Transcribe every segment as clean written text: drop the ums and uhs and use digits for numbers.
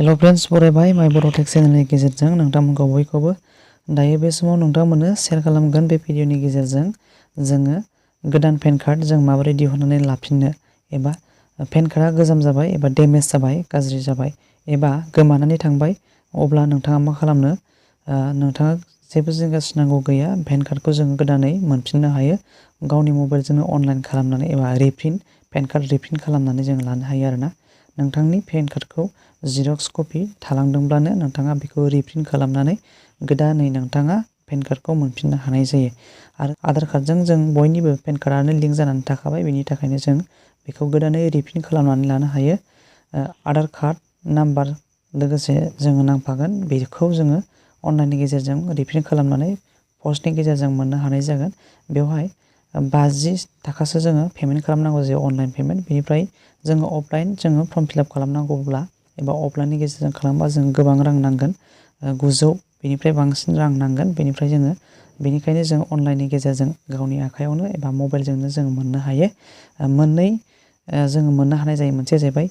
hello friends बरायबाय mybodotech चेनेलनि गेजेरजों नोंथांमोनखौ बयखौबो दायो बे समाव नोंथांमोननो शेयार खालामगोन बे भिडिअनि गेजेरजों जोङो गोदान पेन कार्ड जों माबोरै दिहुननानै लाफिननो एबा पेन कार्डआ गोजाम जाबाय एबा डैमेज जाबाय गाज्रि जाबाय एबा गोमानानै थांबाय अब्ला नोंथाङा मा खालामनो नोंथाङा जेबो जिंगा सिनांगौ गैया पेन कार्डखौ जों गोदानै मोनफिननो हायो गावनि मबाइलजोंनो अनलाइन खालामनानै एबा पेन कार्ड रिप्रिन्ट खालामनानै जों लानो हायो आरोना नोंथांनि पेन कार्डखौ जिरक्स कपि थालांदोंब्लानो नोंथाङा बेखौ रिप्रिन्ट खालामनानै गोदानै नोंथाङा पेन कार्डखौ मोनफिननो हानाय जायो आरो आधार कार्डजों जों बयनिबो पेन कार्डआनो लिंक जानानै थाखाबाय बेनि थाखायनो जों बेखौ गोदानै रिप्रिन्ट खालामनानै लानो हायो आधार कार्ड नाम्बार लोगोसे जोङो नांफागोन बेखौ जोङो अनलाइननि गेजेरजों रिप्रिन्ट खालामनानै पस्टनि गेजेरजों मोननो हानाय जागोन बेवहाय 50 थाखासो जोङो पेमेन्ट खालामनांगौ जायो अनलाइन पेमेन्ट बेनिफ्राय जोङो अफलाइन जोङो फर्म फिलआप खालामनांगौब्ला एबा अफलाइननि गेजेरजों खालामबा जों गोबां रां नांगोन 900 बेनिफ्राय बांसिन रां नांगोन बेनिफ्राय जोङो बेनिखायनो जों अनलाइननि गेजेरजों गावनि आखायावनो एबा मबाइलजोंनो जों मोननो हायो मोननै जोङो मोननो हानाय जायो मोनसे जाहैबाय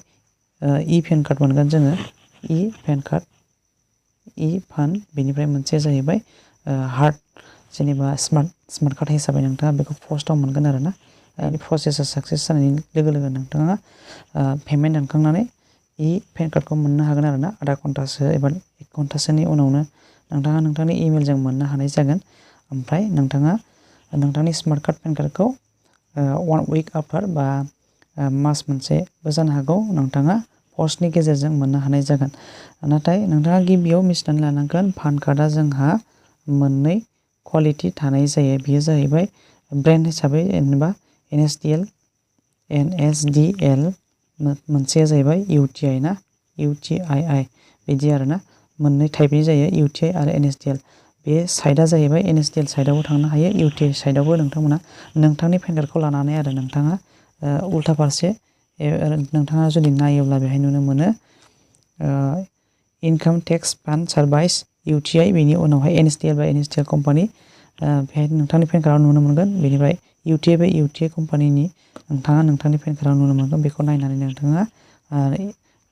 इ पेन कार्ड मोनगोन जोङो इ पेन कार्ड इ फान बेनिफ्राय मोनसे जाहैबाय हार्ड जेनेबा स्मार्ट कार्ड हिसाबै नोंथाङा बेखौ पोस्टआव मोनगोन आरोना प्रसेसा साक्सेस जानायनि लोगो लोगो नोंथाङा पेमेन्ट दानखांनानै इ पेन कार्डखौ मोननो हागोन आरोना आधा घन्टासो एबा 1 घन्टासोनि उनावनो नोंथाङा नोंथांनि इमेलजों मोननो हानाय जागोन ओमफ्राय नोंथाङा नोंथांनि स्मार्ट कार्ड पेन कार्डखौ 1 वीक आफ्टार बा मास मोनसेबो जानो हागौ नोंथाङा पस्टनि गेजेरजों मोननो हानाय जागोन नाथाय नोंथाङा गिबियाव मिथिनानै लानांगोन पान कार्डआ जोंहा मोननै क्वालिटि थानाय जायो बेयो जाहैबाय ब्रेन्ड हिसाबै जेनेबा NSDL मोनसेया जाहैबाय UTI ना UTII बिदि आरोना मोननै टाइपनि जायो UTI आरो NSDL बे साइडआ जाहैबाय NSDL साइडआवबो थांनो हायो UTI साइडआवबो नोंथांमोना नोंथांनि पेन कार्डखौ लानानै आरो नोंथाङा उल्था फारसे नोंथाङा जुदि नायोब्ला बेहाय नुनो मोनो income tax fund service UTI बेनि उनावहाय NSDL बा NSDL कम्पानि बेहाय नोंथांनि पेन कार्डआव नुनो मोनगोन बेनिफ्राय UTI बा UTI कम्पानिनि नोंथाङा नोंथांनि पेन कार्डआव नुनो मोनगोन बेखौ नायनानै नोंथाङा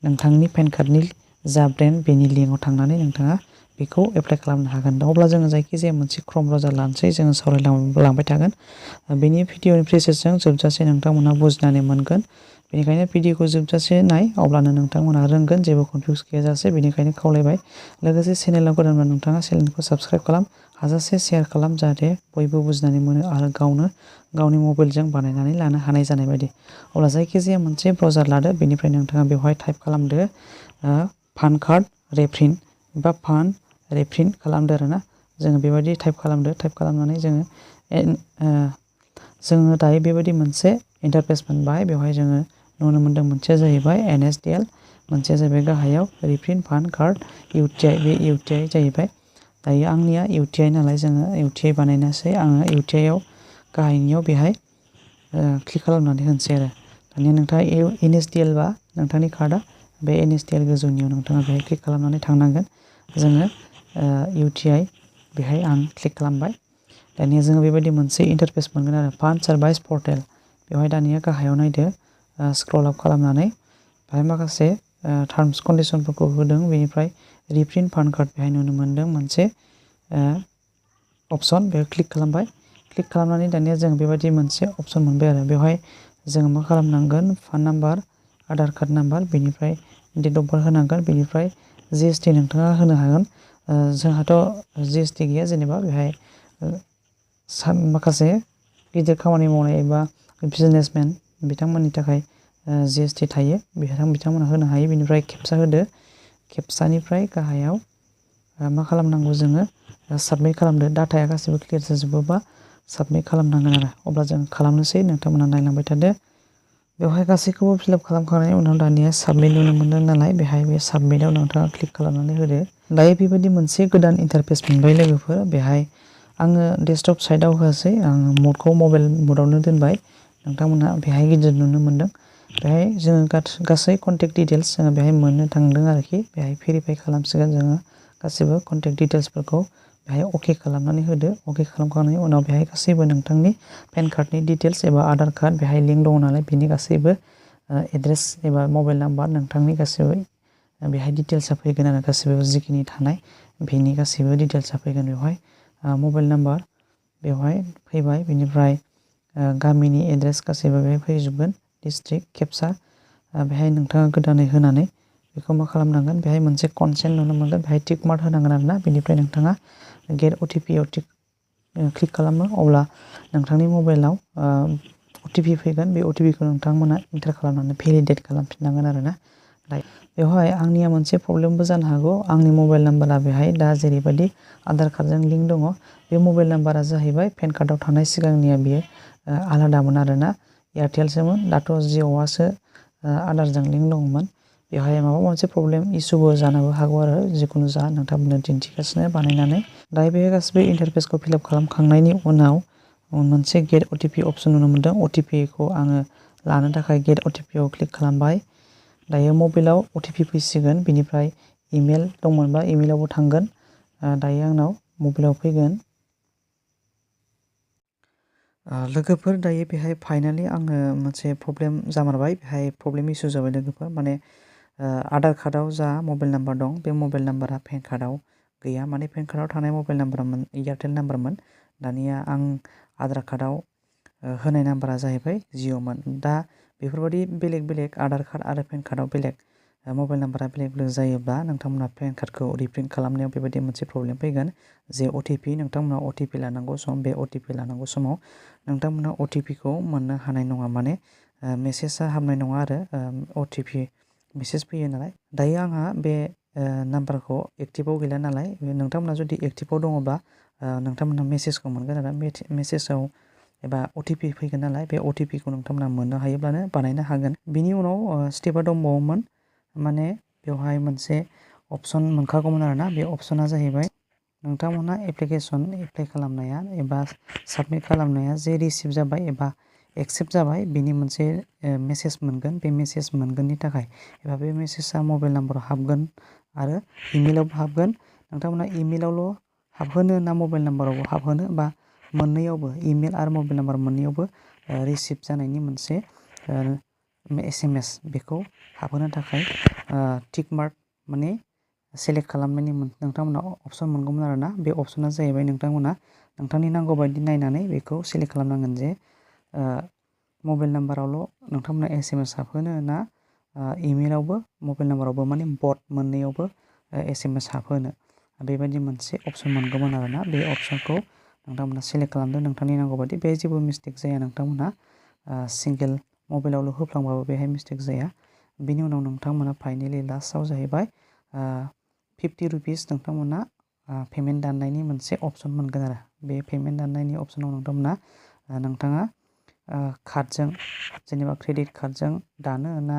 नोंथांनि पेन कार्डनि जा ब्रेन्ड बेनि लिंकआव थांनानै नोंथाङा बेखौ एप्लाइ खालामनो हागोन अब्ला जोङो जायखिजाया मोनसे क्रम ब्राउजार लानोसै जोङो सावरायलांबाय थागोन बेनि भिडिअनि प्रोसेसजों जोबजासे नोंथांमोनहा बुजिनानै मोनगोन बेनिखायनो भिडिअखौ जोबजासे नाय अब्लानो नोंथांमोनहा रोंगोन जेबो कनफिउस गैयाजासे बेनिखायनो खावलायबाय लोगोसे चेनेलाव गोदानबा नोंथाङा चेनेलखौ साबस्क्राइब खालाम हाजासे शेयार खालाम जाहाथे बयबो बुजिनानै मोनो आरो गावनि मबाइलजों बानायनानै लानो हानाय जानाय बायदि अब्ला जायखिजाया मोनसे ब्राउजार लादो बेनिफ्राय नोंथाङा बेवहाय टाइप खालामदो पान कार्ड रिप्रिन्ट बा फान रिप्रिन्ट खालामदो आरोना जोङो बेबायदि टाइप खालामनानै जोङो दायो बेबायदि मोनसे इन्टारफेस मोनबाय बेवहाय जोङो नुनो मोनदों मोनसेया जाहैबाय NSDL मोनसेया जाहैबाय गाहायाव रिप्रिन्ट पान कार्ड UTI बे UTI जाहैबाय दायो आंनिया UTI नालाय जोङो UTI बानायनोसै आङो UTI आव गाहायनियाव बेहाय क्लिक खालामनानै होनोसै आरो दानिया नोंथाङा NSDL बा नोंथांनि कार्डआ बे NSDL गोजौनियाव नोंथाङा बेहाय क्लिक खालामनानै थांनांगोन जोङो UTI बेहाय आं क्लिक खालामबाय दानिया जोङो बेबायदि मोनसे इन्टारफेस मोनगोन आरो फान्ड सार्भिस पर्टेल बेवहाय दानिया गाहायाव नायदो स्क्रल आप खालामनानै बेहाय माखासे टार्म्स कन्डिसनफोरखौ होदों बेनिफ्राय रिप्रिन्ट पान कार्ड बेहाय नुनो मोनदों मोनसे अपसन बेयाव क्लिक खालामबाय क्लिक खालामनानै दानिया जों बेबायदि मोनसे अपसन मोनबाय आरो बेवहाय जोङो मा खालामनांगोन पान नाम्बार आधार कार्ड नाम्बार बेनिफ्राय डेट अफ बार्थ होनांगोन बेनिफ्राय GST नोंथाङा होनो हागोन जोंहाथ' GST गैया जेनेबा बेहाय माखासे गिदिर खामानि मावनाय एबा बिजनेसमेन बिथांमोननि थाखाय GST थायो बिथांमोना होनो हायो बेनिफ्राय खेबसा होदो खेबसानिफ्राय गाहायाव मा खालामनांगौ जोङो साबमिट खालामदो डाटाया गासिबो क्लियार जाजोबोबा साबमिट खालामनांगोन आरो अब्ला जों खालामनोसै नोंथांमोना नायलांबाय थादो बेवहाय गासैखौबो फिलआप खालामखांनायनि उनाव दानिया साबमिट नुनो मोनदों नालाय बेहाय बे साबमिटआव नोंथाङा क्लिक खालामनानै होदो दायो बेबायदि मोनसे गोदान इन्टारफेस मोनबाय लोगोफोर बेहाय आङो डेस्कटप साइडआव होआसै आङो मडखौ मबाइल मडआवनो दोनबाय नोंथांमोनहा बेहाय गिदिर नुनो मोनदों बेहाय जोङो गासै कन्टेक्ट डिटेल्स जोङो बेहाय मोननो थांदों आरोखि बेहाय भेरिफाइ खालामसिगोन जोङो गासिबो कन्टेक्ट डिटेल्सफोरखौ बेहाय अके खालामनानै होदो अके खालामखांनायनि उनाव बेहाय गासैबो नोंथांनि पेन कार्डनि डिटेल्स एबा आधार कार्ड बेहाय लिंक दङ नालाय बेनि गासैबो एड्रेस एबा मबाइल नाम्बार नोंथांनि गासैबो बेहाय डिटेल्सआ फैगोन आरो गासैबो जिखिनि थानाय बेनि गासैबो डिटेल्सआ फैगोन बेवहाय मबाइल नाम्बार बेवहाय फैबाय बेनिफ्राय गामिनि एड्रेस गासैबो बेहाय फैजोबगोन डिस्ट्रिक्ट केपसा बेहाय नोंथाङा गोदानै होनानै बेखौ मा खालामनांगोन बेहाय मोनसे कनसेन्ट नुनो मोनगोन बेहाय टिक मार्क होनांगोन आरोना बेनिफ्राय नोंथाङा गेट अटिपि आव क्लिक खालामो अब्ला नोंथांनि मबाइलाव अटिपि फैगोन बे अटिपिखौ नोंथांमोना एन्टार खालामनानै भेलिडेट खालामफिननांगोन आरोना बेवहाय आंनिया मोनसे प्रब्लेमबो जानो हागौ आंनि मबाइल नाम्बारा बेहाय दा जेरैबायदि आधार कार्डजों लिंक दङ बे मबाइल नाम्बारा जाहैबाय पेन कार्डआव थानाय सिगांनिया बियो आलादामोन आरोना एयारटेलसोमोन दाथ' जिअ'आसो आधारजों लिंक दङमोन बेवहाय माबा मोनसे प्रब्लेम इसुबो जानोबो हागौ आरो जिखुनु जा नोंथांमोननो दिन्थिगासिनो बानायनानै दायो बे गासैबो इन्टारफेसखौ फिलआप खालामखांनायनि उनाव मोनसे गेट अटिपि अपसन नुनो मोनदों अटिपिखौ आङो लानो थाखाय गेट अटिपि आव क्लिक खालामबाय दायो मबाइलाव अटिपि फैसिगोन बिनिफ्राय इमेल दंमोनबा इमेलावबो थांगोन दायो आंनाव मबाइलाव फैगोन लोगोफोर दायो बेहाय फाइनालि आङो मोनसे प्रब्लेम जामारबाय बेहाय प्रब्लेम इसु जाबाय लोगोफोर माने आधार कार्डआव जा मबाइल नाम्बार दं बे मबाइल नाम्बारा पेन कार्डआव गैया माने पेन कार्डआव थानाय मबाइल नाम्बारामोन एयारटेल नाम्बारमोन दानिया आं आधार कार्डआव होनाय नाम्बारा जाहैबाय जिअ'मोन दा बेफोरबायदि बेलेग बेलेग आधार कार्ड आरो पेन कार्डआव बेलेग मबाइल नाम्बारा बेलेग बेलेग जायोब्ला नोंथांमोना पेन कार्डखौ रिप्रिन्ट खालामनायाव बेबायदि मोनसे प्रब्लेम फैगोन जे अटिपि नोंथांमोना अटिपि लानांगौ सम बे अटिपि लानांगौ समाव नोंथांमोना अटिपिखौ मोननो हानाय नङा माने मेसेजआ हाबनाय नङा आरो अटिपि मेसेज फैयो नालाय दायो आंहा बे नाम्बारखौ एक्टिभआव गैला नालाय नोंथांमोना जुदि एक्टिभआव दङब्ला नोंथांमोना मेसेजखौ मोनगोन आरो मेसेजाव एबा अटिपि फैगोन नालाय बे अटिपिखौ नोंथांमोना मोननो हायोब्लानो बानायनो हागोन बिनि उनाव स्टेपआ दंबावोमोन माने बेवहाय मोनसे अपसन मोनखागौमोन आरोना बे अपसना जाहैबाय नोंथांमोना एप्लिकेसन एप्लाइ खालामनाया एबा साबमिट खालामनाया जे रिसिभ जाबाय एबा एक्सेप्ट जाबाय बेनि मोनसे मेसेज मोनगोन बे मेसेज मोनगोननि थाखाय एबा बे मेसेजआ मबाइल नाम्बाराव हाबगोन आरो इमेलावबो हाबगोन नोंथांमोना इमेलावल' हाबहोनो ना मबाइल नाम्बारावबो हाबहोनो बा मोननैयावबो इमेल आरो मबाइल नाम्बार मोननैयावबो रिसिभ जानायनि मोनसे SMS बेखौ हाबहोनो थाखाय टिक मार्क माने सेलेक्ट खालामनायनि नोंथांमोना अपसन मोनगौमोन आरोना बे अपसना जाहैबाय नोंथांमोना नोंथांनि नांगौ बायदि नायनानै बेखौ सेलेक्ट खालामनांगोन जे मबाइल नाम्बारावल' नोंथांमोना SMS हाबहोनो ना इमेलावबो मबाइल नाम्बारावबो माने बट मोननैयावबो SMS हाबहोनो बेबायदि मोनसे अपसन मोनगौमोन आरोना बे अपसनखौ नोंथांमोना सेलेक्ट खालामदो नोंथांनि नांगौ बायदि बे जेबो मिस्टेक जाया नोंथांमोना सिंगेल मबाइलावल' होफ्लांबाबो बेहाय मिस्टेक जाया बिनि उनाव नोंथांमोना फाइनालि लास्टआव जाहैबाय 50 रुपिस नोंथांमोना पेमेन्ट दाननायनि मोनसे अपसन मोनगोन आरो बे पेमेन्ट दाननायनि अपसनाव नोंथाङा कार्डजों जेनेबा क्रेडिट कार्डजों दानो ना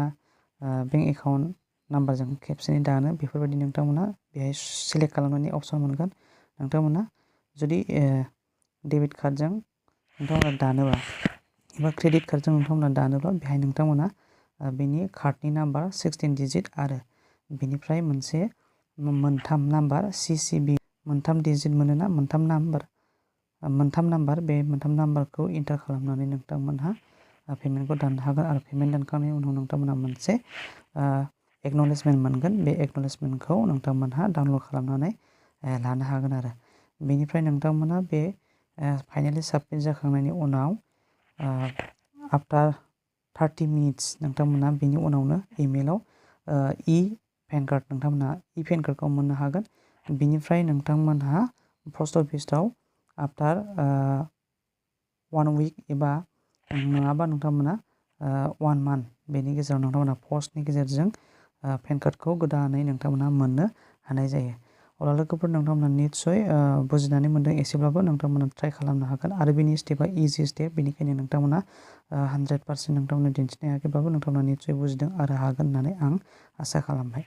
बेंक एकाउन्ट नाम्बारजों खेबसेनो दानो बेफोरबायदि नोंथांमोना बेहाय सेलेक्ट खालामनायनि अपसन मोनगोन नोंथांमोना जुदि डेबिट कार्डजों नोंथांमोना दानोबा एबा क्रेडिट कार्डजों नोंथांमोना दानोबा बेहाय नोंथांमोना बेनि कार्डनि नाम्बार 16 डिजिट आरो बेनिफ्राय मोनसे मोनथाम नाम्बार CCB मोनथाम डिजिट मोनोना मोनथाम नाम्बार बे मोनथाम नाम्बारखौ एन्टार खालामनानै नोंथांमोनहा पेमेन्टखौ दाननो हागोन आरो पेमेन्ट दानखांनायनि उनाव नोंथांमोनहा मोनसे एक्न'लेजमेन्ट मोनगोन बे एक्न'लेजमेन्टखौ नोंथांमोनहा डाउनलड खालामनानै लानो हागोन आरो बेनिफ्राय नोंथांमोना बे फाइनालि साबमिट जाखांनायनि उनाव आफ्टार 30 मिनिट्स नोंथांमोना बेनि उनावनो इमेलाव पेन कार्ड नोंथांमोनहा पेन कार्डखौ मोननो हागोन बिनिफ्राय नोंथांमोनहा पस्ट अफिसाव आफ्टार 1 उइक एबा नङाबा नोंथांमोना 1 मान्थ बेनि गेजेराव नोंथांमोना पस्टनि गेजेरजों पेन कार्डखौ गोदानै नोंथांमोना मोननो हानाय जायो अब्ला लोगोफोर नोंथांमोना निस्सय बुजिनानै मोनदों एसेब्लाबो नोंथांमोना ट्राइ खालामनो हागोन आरो बेनि स्टेपआ इजि स्टेप बेनिखायनो नोंथांमोना 100% नोंथांमोना दिन्थिनो हायाखैब्लाबो नोंथांमोना निस्सय बुजिदों आरो हागोन होननानै आं आसा खालामबाय